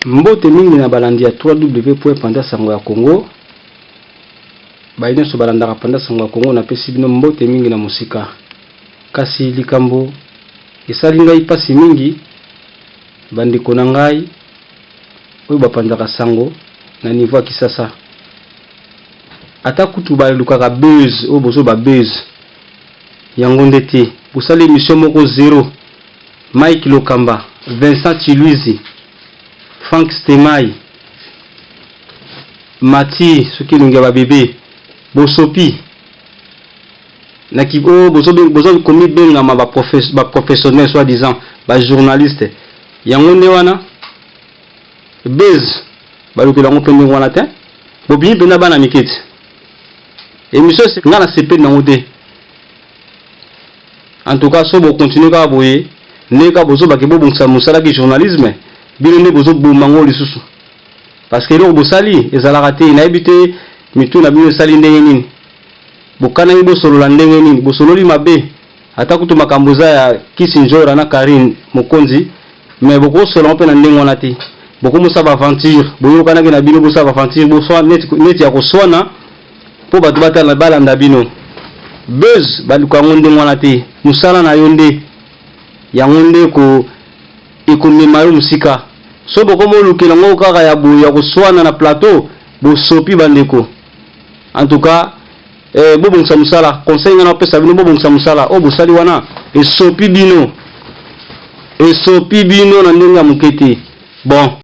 Mbote mingi na balandi ya www.panda sango ya Congo. Baye nyonso balandaka Panda sango ya Congo, napesi bino mbote mingi na mosika. Kasi likambo esali ngai mpasi mingi, bandeko na ngai oyo bapanzaka sango na niveau ya Kisasa, ata kutu balukaka buzz oyo bozo ba buzz yango nde te. Bosali émission moko zero. Mike Lokamba, Vincent Chiluizi, Frank Stemay, Mati soki elongi ya babebe, bosopi na ki oyo bozo komibengama ba professionnel, soit disant ba journaliste. Yango nde wana buzz balukela yango mpe ndenge wana te. Bobimi mpenza bana mike ti émission nga nasepeli nango te. En tout cas, so bocontinue kaka boye, ndenge kaka bozobaki bobongisa mosalaki journalisme, bino nde bozoboma yango lisusu, parce que eloko bosali ezalaka te. Nayebi te mitu na bino esali ndenge nini, bokanaki bosolola ndenge nini, bosololi mabe. Ata kutu makambo eza ya Kisi Njora na Karine Mokonzi, mais bokosolola mpe na ndenge wana te. Bokomosala baaventure, boyokanaki na bino, bosala baaventure, boswa neti ya koswana mpo bato batala, balanda bino. Buzz baluka yango ndenge wana te. Mosala na yo nde yango nde ekomema yo mosika. So bokomolukela yango kaka ya boye ya koswana na plateau, bosopi bandeko. En tout cas, bobongisa mosala. Conseil nga napesa bino, bobongisa mosala. Oyo bosali wana esopi bino, esopi bino na ndenge ya moke te. Bon.